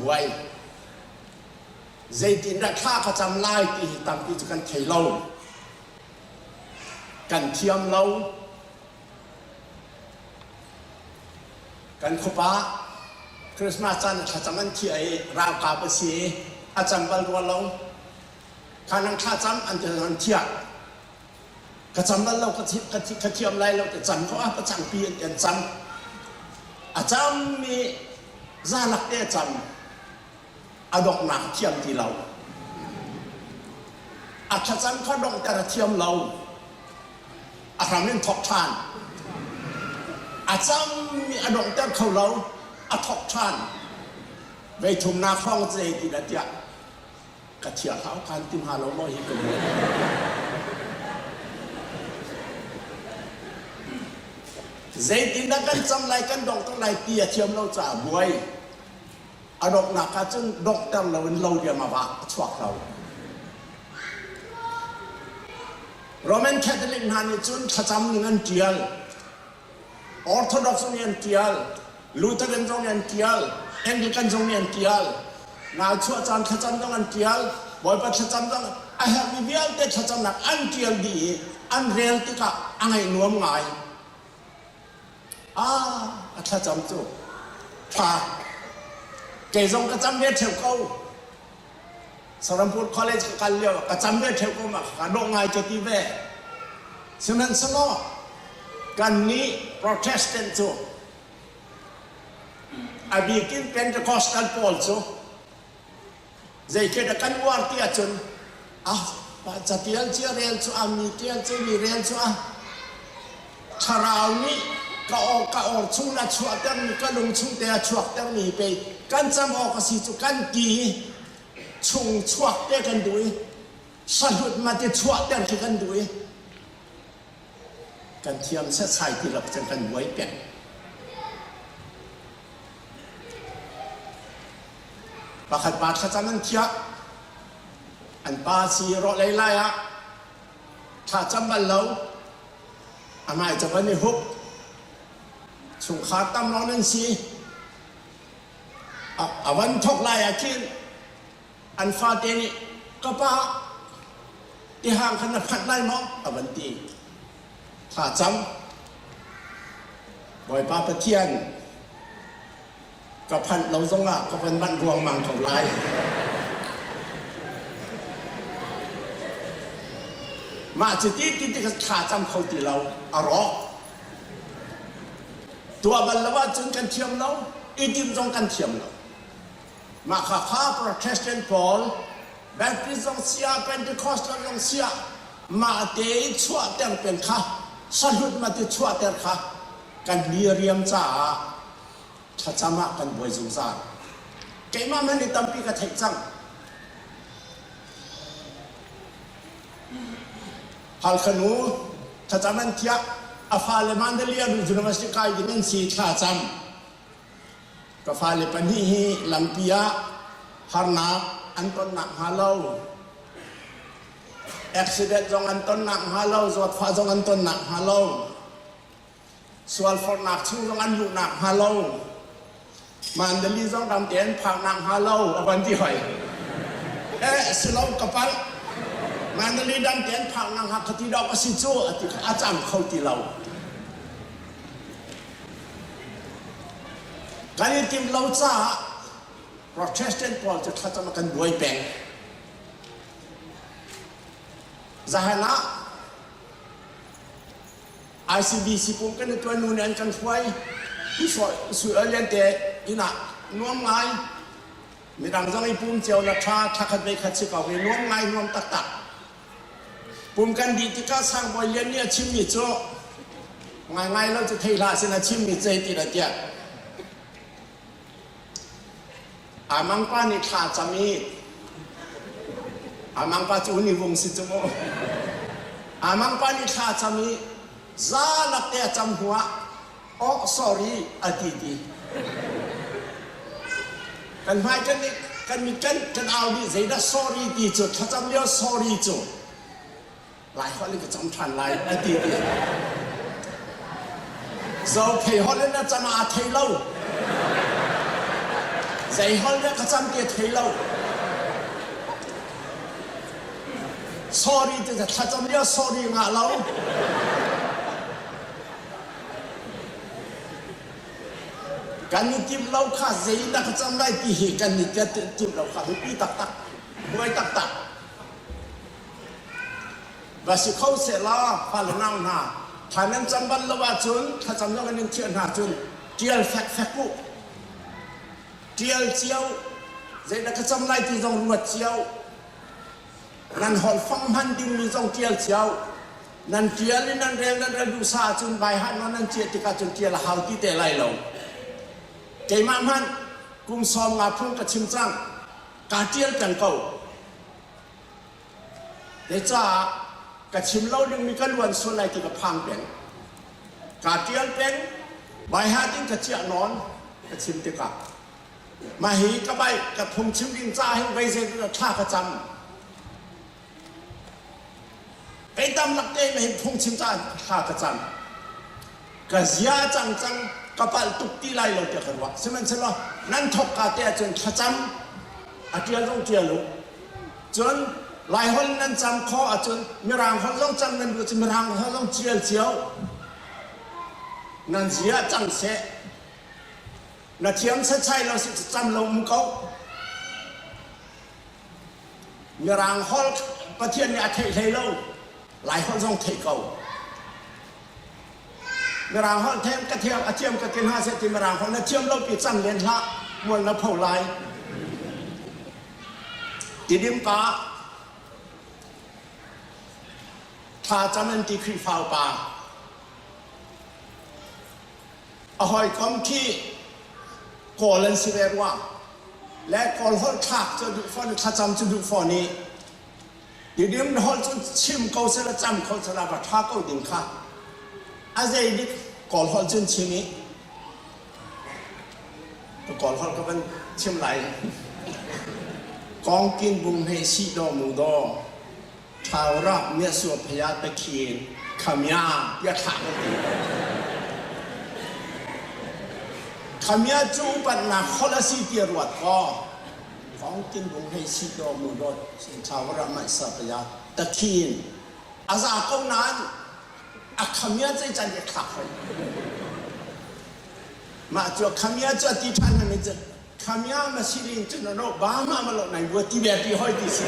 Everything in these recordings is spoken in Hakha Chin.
buai. Zeitindah thla ka cam lai ti hi tampi cu kan thei lo. Kan thiam lo. Kan khuapa Christmas caan ah thlacam an thiah i ralkap a si i a cam bal rua lo. Kha nang thlacam an ti an thiah. Ka cam bal lo ka thiam lai lo ti cam ko ah ka cangpi an ti an cam. A cammi zalak te a cam. A donghnak a thiam ti lo. A thlacam kha donghter a thiam lo. A hram in thawk ṭhan. A cammi a donghter kho lo. A thawk ṭhan. Vei thumnak hrawng zei ti dah tiah ka thiah hau kan ti hnga lo maw hi ka ruat. Zeitindah kan cam lai kan dongter lai ti a thiam lo caah buai. A donghnak ah cun donghter loin lo riam a vak a chuak lo. Roman Catholic hna nih cun thlacam ning an ṭial. Orthodox nih an ṭial, Lutheran zong nih an ṭial, Anglican zong nih an ṭial. Nauchuah caan thlacam zong an ṭial, Bawipa thlacam zong a herhmi vialte thlacamnak an ṭial dih i an rel tikah a ngaih nuam ngai. Ah, a thlacam cu ṭha. Kei zong ka cam ve ṭheo ko. Sarampur College ka kal lio ka cam ve ṭheo ko ma ka dawh ngai ka ti ve. Sihmanhsehlaw kannih Protestant cu a bikin Pentecostal pawl cu Zeikhe dah kan uar ti ahcun ah catial cia rel cu a mi tial cu mi rel cu a thlarau nih ka aw ka or chung a chuahtermi ka lung chung te a chuaktermi pei kan cam awk a si cu kan ti chung chuak te kan duh i sahlut ma ti chuahter khi kan duh i kan thiam setsai ti lo cun kan buai peng. Pakhat pa thlacam an thiah. An pa si rawlei lai ah thlacam bal lo. A ngai ca van i hup. Chungkhar tam lawng nan si. A van thok lai ah khin an fate nih ka pa tihang khan na phanh lai maw a van ti. Thlacam. Bawipa Pathian ka phanh lo zongah ka van manh ruangmang ko lai. Mah cuti ti ti ka thla cam kho ti lo, a rawk. Tuah bal lo ahcun kan thiam lo, i timh zong kan thiam lo. Mah kha kha Protestant pawl, Baptist zong siah, Pentecostal zong siah, mah te i chuahter peng kha, sahlut ma ti chuahter kha kan diriam caah thlacam ah kan buai zungzal. Keimah hmanh nih tampi ka theih cang. Halkha nu thlacam an thiah, a fale Mandalay University kai ding an si thlacam. Ka fale pahnih hi lampi ah harnak an ton nakhnga lo, accident zong an ton nakhnga lo, zawtfah zong an ton nakhnga lo, sualforhnak chung zong an luh nakhnga lo, Mandali zong ramte an phak nakhnga lo, a van ti hoi. Eh, si lo ka palh. Mandali damte an phak nakhnga ka ti dawk a si cu, a ti a cang kho ti lo. Kan i timh lo caah Protestant pawl cu thlacam ah kan buai peng. Zahan ah ICBC pum kan i tuan nu nih an kan hruai. Lian te inn ah nuam ngai. Midang zong i pum cio la ṭha thla khat ve khat si ko i nuam ngai nuam taktak. Pum kan dih tikah Sangbawi Lian nih a chimmi cu ngaingai lo cu thei hlah sin a chimmi zei ti dah tiah Amang pa nih thla cam i Amang pa cu ni vung si cu mu Amang pa nih thla cam i za lak te a cam hnu ah oh sorry a ti ti kan hmai kan nih kan mit kan kan au dih zeidah sorry ti cu thlacam lio sorry cu lai holh in ka cam ṭhan lai a ti ti zo phei holh in a cam ah a thei lo. Zei hol dah ka cam ti thei lo. Sorry ti thlacam lio sorry ngah lo. Kan i timh lo kha zeidah ka cam lai ti hi kan i timh lo kha biapi taktak, buai taktak. Va si kho sehlaw fale nau hna thla nan cam bal lo ahcun thlacam zong in in thiah hna cun ṭial fekfek u. Ṭial cio, zeidah ka cam lai ti zong ruat cio. Nan holh fang hman dingmi zong ṭial cio. Nan ṭial i nan rel nan rel duhsah ahcun vaihat nawn nan ciah tikah cun ṭial a hau ti te lai lo. Keimah hmanh kum 50 phung ka chim cang. Kaa ṭial peng ko. Zecaah ka chim lo dingmi ka luan sual lai ti ka phang peng. Kaa ṭial peng, vaihat in ka ciah nawn ka chim tikah. Mah hi ka baih ka phungchim ding caah hin vei zeitin thla ka cam. Kei tam lak te hin phungchim caah thla ka cam. Ka zia cang cang ka palh tuk ti lai lo tiah ka ruah. Sihmanhsehlaw nan thawk ka te ahcun thlacam a ṭial zong ṭial u. Cun Laiholh nan cam khawh ahcun Mirang holh zong cam nan duh ahcun Mirang holh zong ṭial cio. Nan zia cang seh. Na thiam setsai lo si cam lo um ko. Mirang holh Pathian nih a theih hlei lo. Laiholh zong theih ko. Mirang holh them ka thiam a thiam ka ti hna seh ti Mirang holh na thiam lo pi cang len hlah mual na pho lai. Tidim pa thla cam an ti Khrihfa upa a hawikom khi Kawl an si ve rua le Kawl holh thlak cu duh fawn i thlacam cu duh fawn i Tidim na holh cun chim ko sehla cam kho sehla va ṭha ko ding kha a zei dik Kawl holh cun chim i ka Kawl holh ka van chim lai. Kawngkin bung hnei si daw mu daw ṭhau rap mia sua phaya takhin khamya tiah thlah ka ti. Khamya cu upatnak holh a si ti ruat kaw Kawngkin bung hei si daw mu dawt thawara manh sa paya takhin a za ko nain a khamia cei can i thlak hoi mah cu khamia cu a ti ṭhan hna cu khamia ma sirin cu na no ba ma ma lo nai bua ti ve ti hoi ti si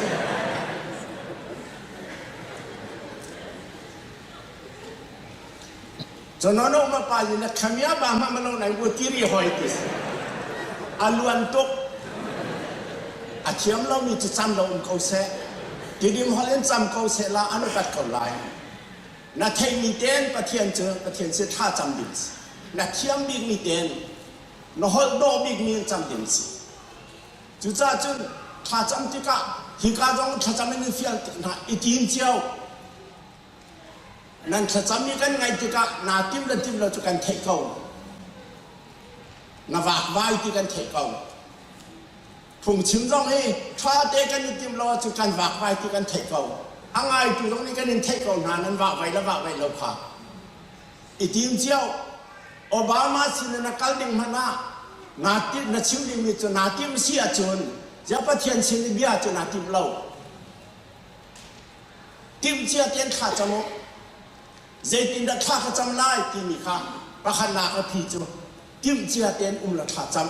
cu no no ma pa na khamia ba ma ma lo nai bua ti ri hoi ti si a luan tuk a thiam lomi cu cam lo um ko seh tidim hol in cam ko seh la an upat ko lai na theimi ten Pathian cu Pathian si thla cam ding si na thiam bikmi ten na holh dawh bikmi in cam ding si cucaah cun thla cam tikah hika zong thlacam in fial tik hna i tim cio Nan thlacam i kan ngaih tikah naa tim le tim lo cu kan theih ko. Na vakvai ti kan theih ko. Phungchim zong hi ṭha te kan i tim lo ahcun kan vakvai ti kan theih ko. A ngaitu zong nih kan in theih ko hna nan vakvai le vakvai lo kha. I tim cio. Obama sin in na kal ding hmanh ah naa na chim dingmi cu naa tim si ahcun ziah Pathian sin i bia cu naa tim lo. Timhcia tein thla cam u. Zeitindah thla ka cam lai timi kha pakhatnak a phi cu timhcia tein um la thla cam.